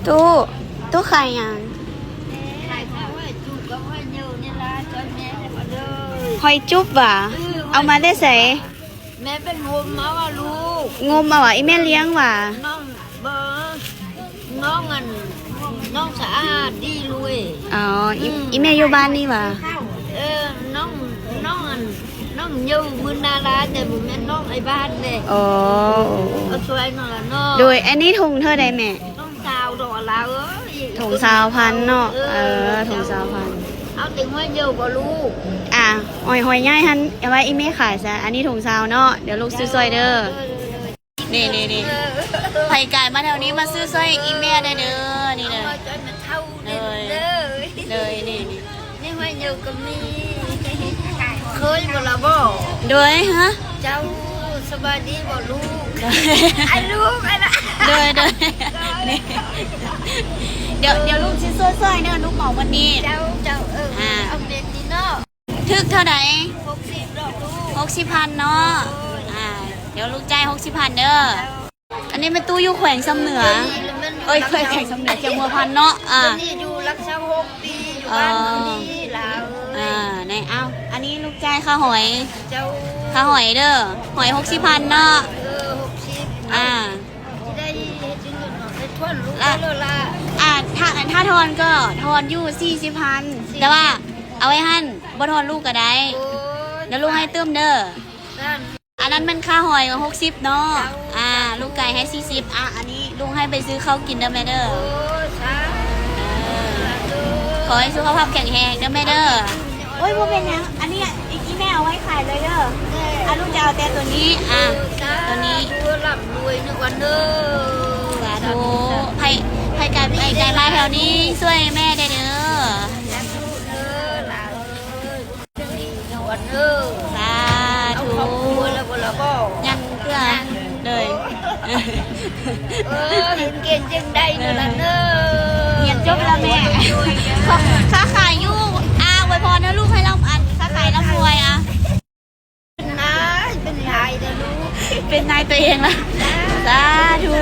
ຕູ້ ຕູ້ຂາຍຫຍັງ? ຂາຍຫອຍຈູບກັບຫອຍເຍີນີ້ລະ ຊ່ອຍແມ່ເອົາເດີ. ຫອຍຈູບຫວາ? ເອີ ເອົາມາແຕ່ໃສ? ແມ່ໄປງົມເອົາຫວາລູກ. ງົມເອົາຫວາ? ອີ່ແມ່ລ້ຽງຫວາ? ນ້ອງ ບໍ່ ນ້ອງອັນ ນ້ອງສະອາດດີລູກເອີຍ. ອໍ ອີ່ ອືມ ອີ່ແມ່ຢູ່ບ້ານນີ້ຫວາ? ເອີ ນ້ອງ ນ້ອງອັນ ນ້ອງຢູ່ເມືອງນາລາ ແຕ່ບໍ່ແມ່ນນ້ອງໄອ້ບ້ານເດ້. ອໍ ເອົາຊ່ວຍນ້ອງລະເນາະ. ໂດຍ ອັນນີ້ຖົງເທົ່າໃດແມ່? ຖົງຊາວດອກລາວເອີຍ. ຖົງຊາວພັນເນາະ. ເອີ ເອີ ຖົງຊາວພັນ. ເອົາແຕ່ຫອຍເຍີບໍ່ລູກ? ອ່າ ຫອຍ ຫອຍໃຫຍ່ຫັ້ນ ເອົາໄວ້ອີ່ແມ່ຂາຍຊະ. ອັນນີ້ຖົງຊາວເນາະ ດຽວລູກຊື້ຊ່ອຍເດີ. ເອີ ເອີ ເອີ ນີ້ໆໆ ໃຜກາຍມາແຖວນີ້ມາຊື້ຊ່ອຍອີ່ແມ່ໄດ້ເດີ ນີ້ເດີ. ເອົາມາຊ່ອຍແມ່ເຖົ້າເດີ. ໂດຍ ເດີ ນີ້ໆ ນີ້ຫອຍເຍີກໍມີ. ເຄີຍບໍ່ລະບໍ່? ໂດຍ ຮະ ເຈົ້າ ສະບາຍດີບໍ່ລູກ? ໂດຍ ໄອ້ລູກ ໄອ້ລະ ໂດຍ ໂດຍ ນີ້ ດຽວ ດຽວລູກຊິຊ່ວຍໆເດີ ລູກເໝົາໝົດນີ້. ເຈົ້າ ເຈົ້າ ເອີ ອ່າ ເອົາເປັນນີ້ເນາະ. ຖືກເທົ່າໃດ? ຫົກສິບດອກລູກ. ຫົກສິບພັນເນາະ. ໂດຍ ອ່າ ດຽວລູກຈ່າຍຫົກສິບພັນເດີ. ເຈົ້າ ອັນນີ້ແມ່ນຕູ້ຢູ່ແຂວງຊຳເໜືອ. ໂດຍ ເອີຍ ແຂວງຊຳເໜືອ ແຂວງຫົວພັນເນາະ. ອ່າ ຕົວນີ້ຢູ່ຫຼັກຊາວຫົກປີ ຢູ່ບ້ານ ອໍ ນີ້ລາວເອີຍ. ອ່າ ນີ້ ເອົາ ອັນນີ້ລູກຈ່າຍຄ່າຫອຍ. ເຈົ້າ ຄ່າຫອຍເດີ ຫອຍຫົກສິບພັນເນາະ. ເອີ ຫົກສິບ ອ່າ ຊິໄດ້ເຮັດຈັ່ງໃດເນາະ ໄດ້ທອນລູກໄດ້ໂລດລະ. ອ່າ ຖ້າ ຖ້າທອນກໍທອນຢູ່ສີ່ສິບພັນ ສີ່ສິບ ແຕ່ວ່າເອົາໄວ້ຫັ້ນ ບໍ່ທອນລູກກໍໄດ້. ໂອ້ຍ ດຽວລູກໃຫ້ຕື່ມເດີ. ອັນນັ້ນແມ່ນຄ່າຫອຍຫົກສິບເນາະ. ເຈົ້າ ອ່າ ລູກຈ່າຍໃຫ້ສີ່ສິບ. ອ່າ ອັນນີ້ລຸງໃຫ້ໄປຊື້ເຂົ້າກິນເດີແມ່ເດີ. ໂອ້ ສາທຸ ເອີ ສາທຸ ຂໍໃຫ້ສຸຂະພາບແຂງແຮງເດີແມ່ເດີ. ໂອ້ຍ ບໍ່ເປັນຫຍັງ ອັນນີ້ອີ່ແມ່ເອົາໄວ້ຂາຍເລີຍເດີ. ເອີ ອ່າ ລູກຈະເອົາແຕ່ໂຕນີ້. ອ່າ ໂຕນີ້ ສາທຸ ລ່ຳລວຍນຳກັນເດີ. ສາທຸ ສາທຸ ໃຜ ໃຜກາຍໄປກາຍມາແຖວນີ້ຊ່ວຍແມ່ໄດ້ເດີ. ສາທຸເດີຫຼານເອີຍ. ສາທຸ ເອົາເຂົ້າຄົວແລ້ວບໍ່ລະບໍ່? ຍັງເທື່ອ ຍັງ ເລີຍ. ເອີ ເຫັນເກັ່ງຈັ່ງໃດເດີຫຼານເດີ. ຮຽນຈົບແລ້ວແມ່. ຄ້າຂາຍຢູ່ ອາ ອວຍພອນເດີລູກ ໃຫ້ລ່ຳ ອັນ ຄ້າຂາຍລ່ຳລວຍອະ. ເປັນນາຍ ເປັນນາຍເດີລູກ ເປັນນາຍຕົວເອງລະ. ສາທຸ